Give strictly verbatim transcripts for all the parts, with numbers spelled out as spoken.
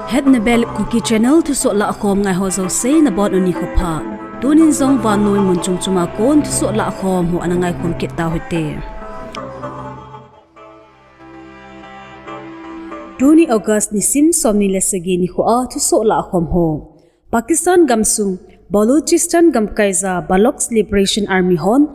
Hetna Bel Kuki Channel thusoh lahkhom ngai ho jouse nabonun nikho pha. Tunin jong vannoi mun chom choma kon thusoh lahkhom ho ana ngaikhom kit tau hite. Tuni August nisim somni le sagi nikhoa thusoh lahkhom ho. Pakistan gamsung Balochistan gamkaija Baloch Liberation Army hon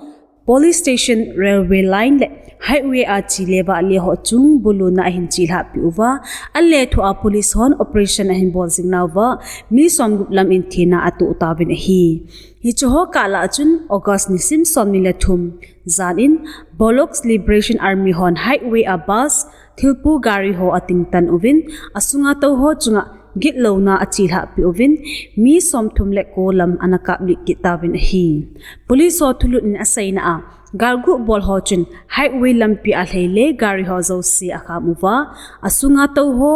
police station, railway line le highway a che le vale ho chung buluna ahin chelhahpi uva, alethuh a police hon operation ahin bol jing nauva, mi somgup lam in thina atoh tauvin ahi. Hiche ho kah lah a chun August nisim somni le thum jan in Baloch Liberation Army hon highway a bus, thilpo gari ho atingtan uvin, asunga tou ho chunga gitlouna achelhahpi uvin, mi somthum le ko lam ana kaplih kit tauvin ahi. Police ho thulhut in aseina a, galguh bol ho chun highway lampi a lhei le gari ho jouse akham uva, asunga tou ho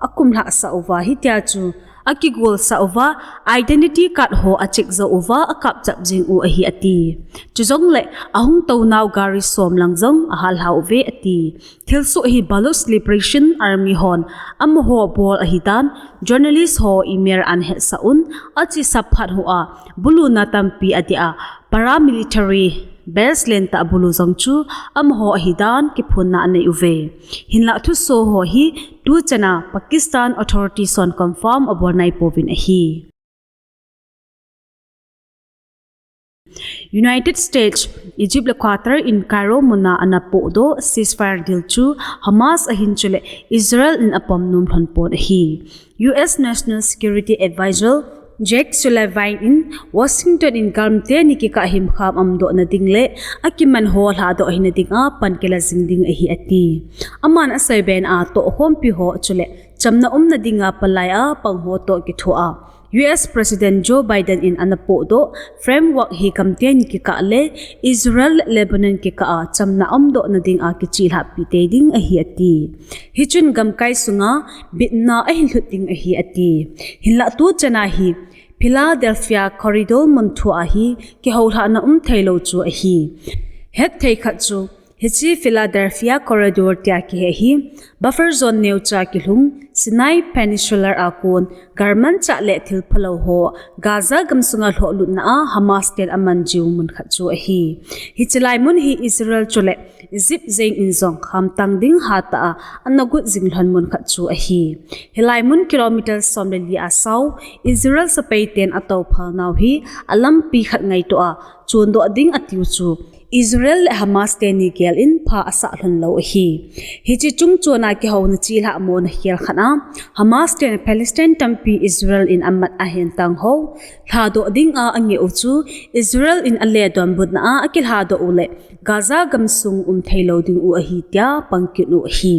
akumlhahsah uva, hitia chu akigolsah uva, identity card ho acheck jou uva, akapchap jing u ahi ati. Chujongle ahung tounau gari som lang jong ahallha uve ati. Thilsoh hi Baloch Liberation Army hon amaho bol ahidan journalist ho email ana hetsah un, achesa phat hoa buluna tampi adeh a, paramilitary base lentah bulu jong chu amaho ahidan kiphonna anei uve. Hinlah thusoh ho hi tuchana Pakistan authorities hon confirm abol naipouvin ahi. United States, Egypt le Qatar in Cairo muna ana pohdoh ceasefire deal chu Hamas ahin chule Israel in apom nom lhon pon ahi. U S National Security Advisor Jake Sullivan in Washington in galmite ni kikah himkham umdoh nading le akiman ho lhadoh hina dinga pan kila jing ding ahi ati. Aman aseibe na a tohkhompi ho chule chamna um nadinga palai a pang ho toh kithoa, U S President Joe Biden in ana pohdoh framework hi gamte ni kikah le Israel le Lebanon kikah a chamna umdoh nadinga kichelhahpi tei ding ahi ati. Hichun gamkai sunga bitna ahin lhut ding ahi ati. Hinlah tuchana hi Philadelphia Corridor mun thua hi kihoulhahna um theilou chu ahi. Hetthei khat chu, hiche Philadelphia Corridor tia kihe hi buffer zone neocha kilhung Sinai Peninsula a kon galmanchah le thilphalou ho Gaza gamsunga lhohlutna a Hamas ten aman jiu mun khat chu ahi. Hiche lai mun hi Israel chule Egypt jeng in jong khamtang ding hatah a ana got jing lhon mun khat chu ahi. Hilai mun kilometer som le li a sao Israel sepai ten atou phal nau hi alampi khat ngaito a chondoh ding atiu chu Israel le Hamas teni gel in pha asah lhon lou ahi. Hiche chungchona kihouna chelhah mona khel khat a Hamas ten Palestine tampi Israel in amat ahin tang ho lhadoh dinga angeh u chu Israel in ale donbutna a akilhadoh u le Gaza gamsung um theilou ding u ahi tia pangkit u ahi.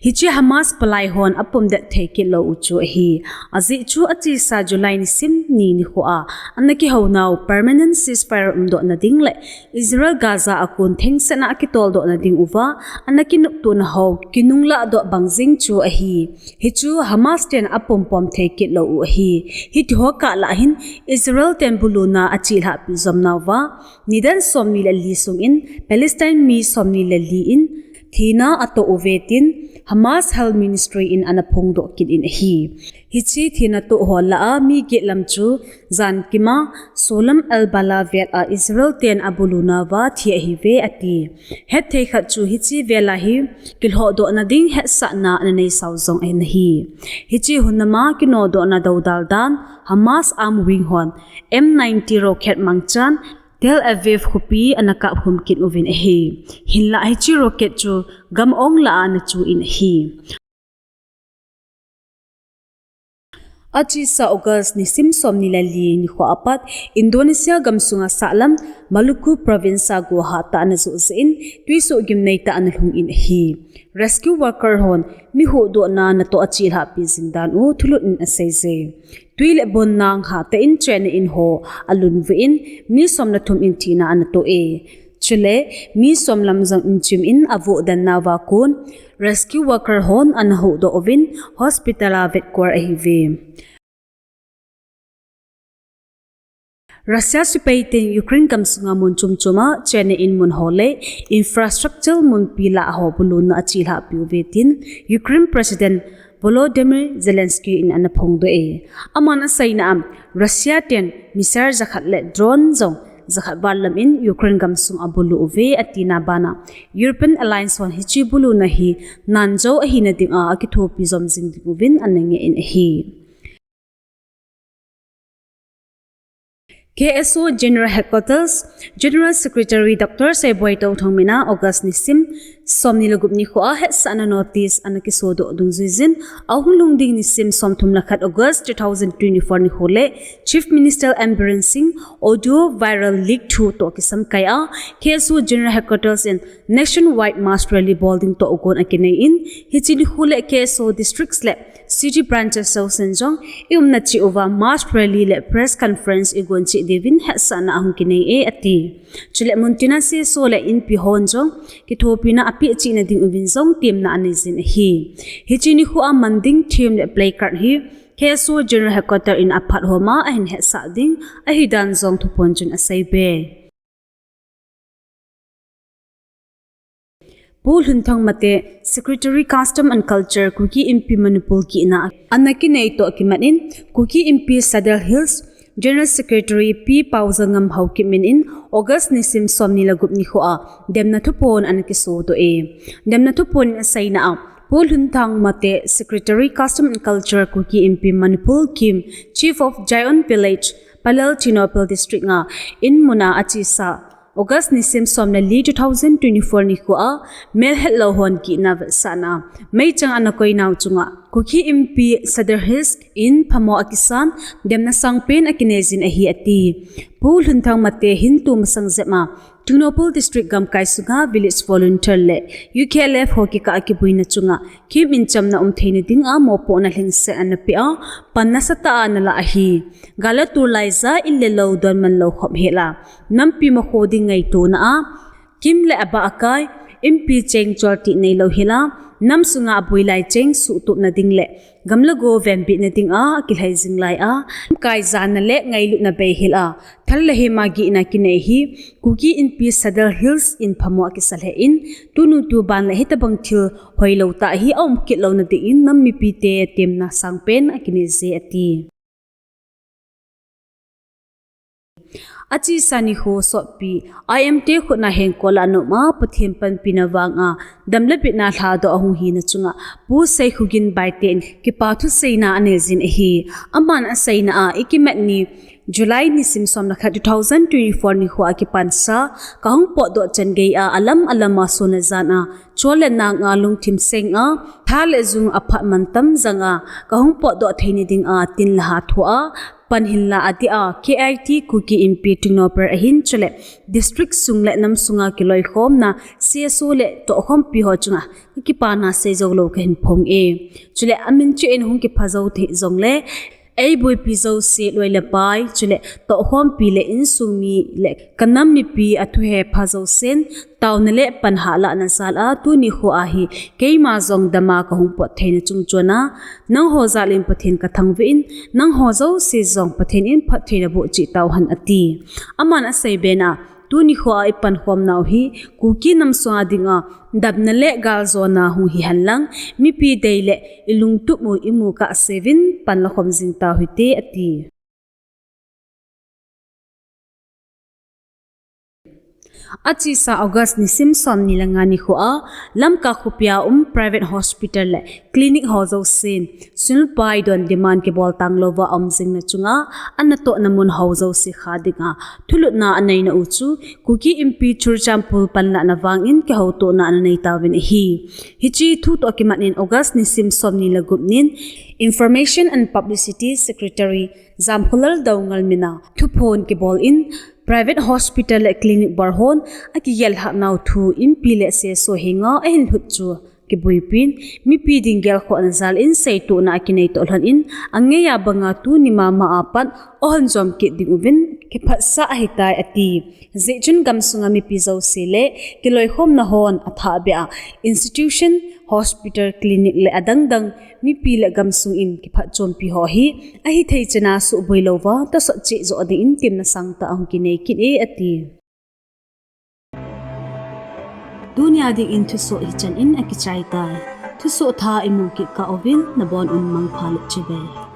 Hiche Hamas palai hon apomdet thei kit lou u chu ahi. Ajeh chu achesa July nisim ni nikhoa ana kihounau permanent ceasefire umdoh nading le Israel Gaza a kon thengsetna akitoldoh nading uva ana kinoptona ho kinunglah doh bang jing chu ahi. Hichu Hamas ten apompom thei kit lou u ahi. Hitiho kah lah hin Israel ten buluna achelhahpi jom nauva, nidan somni le li sungin Palestine mi somni le li in thina atoh uve tin Hamas Health Ministry in ana phongdoh kit in ahi. Hiche thina toh ho lah a mi get lam chu jankima Solom Al-Bala vel a Israel ten abulunauva thi ahiuve ati. Hetthei khat chu hiche vel a hi kilhodoh nading hetsahna ana neisau jong ahi. Hiche hun lama kinodohna doudal dan Hamas armed wing hon M ninety rocket mangchan Tel Aviv khopi ana kaplhum kit uvin ahi. Hinlah hiche rocket chu gam ong lah a ana chu in ahi. Achesa August nisim somni le li nikhoa pat Indonesia gamsunga sahlam Maluku province a gohah tah ana joh jeh in twisoh gimnei tah ana lhung in ahi. Rescue worker hon mi huhdohna natoh achelhahpi jing dan u thulhut in aseije. Twi le bon nang hatah in chenna in ho alunvu in mi som le thum in thina ana toh e. Chule mi som lam jong inchim in avoh den nauva kon rescue worker hon ana huhdoh uvin hospital a vetkol ahiuve. Russia sepai ten Ukraine gamsunga mun chom chom a chenna in mun ho le infrastructure munpi lah ho buluna achelhah piu ve tin Ukraine President Volodymyr Zelensky in ana phongdoh e. Aman aseina a, Russia ten missile jakhat le drone jong jakhat val lam in Ukraine gamsung abulu uve atina bana European Alliance hon hiche buluna hi nan jou ahina dinga akithopi jom jing ding uvin ana ngeh in ahi. K S O General Headquarters, General Secretary Doctor Seiboi Touthang mina August nisim somni le gup nikho a hetsahna notice ana kisodoh dungjuijin, ahung lhung ding nisim somthum le khat August two thousand twenty-four nikho le Chief Minister N Biren Singh audio viral leak thu toh kisamkai a, K S O General Headquarters in nationwide mass rally bol ding toh gon akinei in, hiche nikho le K S O districts le city branches jousen jong i umna cheh uva mass rally le press conference i gon cheh diuvin hetsahna ahung kinei e ati. Chule muntina C S O le inpi hon jong kithopina apeh cheh na ding uvin jong temna anei jin ahi. Hiche nikho a man ding theme le placard hi K S O General Headquarter in aphat hom a ahin hetsah ding ahi dan jong thuphon chun aseibe. Pu Lhunthang Mate, Secretary Custom and Culture, Kuki Inpi Manipur kihna ana kinei toh kimat in, Kuki Inpi Sadar Hills General Secretary Pi Paojangam Haokip min in August nisim somni le gup nikho a demna thuphon ana kisodoh e. Demna thuphon in aseina a, Pu Lhunthang Mate, Secretary Custom and Culture, Kuki Inpi Manipur, Kim, Chief of Zion Village, Palel, Tengnoupal District nga in muna achesa August nisim som le li two thousand twenty-four nikho a melhetlou hon kihna vetsahna meichang ana koinau chunga Kuki Inpi Sadar Hills in phamo akisan demna sangpen akinei jin ahi ati. Pu Lhunthang Mate hin tumasang jep a Tengnoupal District gamkai sunga Village Volunteer le U K L F ho kikah a kibuina chunga Kim in chamna um theina dinga mopohna lhingset ana peh a, pan nasatah a ana lah ahi. Gal le tulai ja in le lou donman lou khop hel a, nampi makho ding ngaitona a, Kim le abah akai, inpi cheng choltih neilou hel a, nam sunga aboi lai cheng suhtupna ding le gam le go venbitna dinga akilhai jing lai a, kai jana le ngailutna bei hel a, thal le hema gihna kinei hi, Kuki Inpi Sadar Hills in phamo akisa lheh in, tunu tuban le hitobang thil hoilou tah hi aum kit louna dingin nam mipite temna sangpen akinei je ati. Achesa nikho sotpi, I M te khutna henkol a ana um a, Pathen panpina vanga dam le bitna lhadoh ahung hina chunga Pu Seikhogin Baite in kipa thuseina anei jin ahi. Aman aseina a, ikimat ni July nisim som le khat two thousand twenty-four nikho a kipansa kahung potdoh chan geiya alam alam a sun le jan a chol le nang a lungthim seng a tha le jung aphat mantam janga kahung potdoh theina dinga tin le ha thoa pan hinla adeh a K I T Kuki Inpi Tengnoupal ahin chule district sung le nam sunga kiloikhomna C S O le tohkhompi ho chunga kakipana seijou lou kahin phong e. Chule amin chu in hung kipha jou thei jongle eiboipi jouse loi le pai, chule tohkhompi le insung mi le kanam mipi athu hepha jousen taona le panhah lahna jal a tuni kho a hi keima jong dama kahung pot theina chungchon a nangho jal in Pathen kathangvah in, nangho jouse jong Pathen in phattheina boh cheh tauhen ati. Aman aseibe na, tuni kho a ipankhomnau hi Kuki nam sunga dinga damna le galjona hung hihen lang, mipi dei le ilungtup u imu kahseuvin panlakhom jing tauhite ati. Achesa August nisim somni le nga nikho a, Lamka khopia um private hospital le clinic ho jousen sunpai don demand kibol tanglouva aum jingna chunga, anatohna mun ho jouse kha dinga thulutna aneina u chu Kuki Inpi Churachandpur panlahna vangin kihoutohna ananei tauvin ahi. Hiche thu toh kimat in August nisim somni le gup nin Information and Publicity Secretary Jamkholal Doungel mina thuphon kibol in private hospital le clinic bor hon akigel lhah nau thu Inpi le C S O henga ahin lhut chu kiboipin, mipi ding gelkhohna jal in seitohna akinei toh lhon in, angei a banga tuni mama a pat ahon jom kit ding uvin kiphatsah ahitai ati. Jeh chun gamsunga mipi jouse le kiloikhomna hon athahbeh a institution hospital, clinic le adangdang mipi le gamsung in kiphatchompi ho hi ahithei chana suhboi louva tosot cheh joh dingin temna sangtah ahung kinei kit e, ati. Tunia dingin thusoh hichan in akichai tai. Thusoh thah imu kit kah uvin nabon un mangpha le chibai.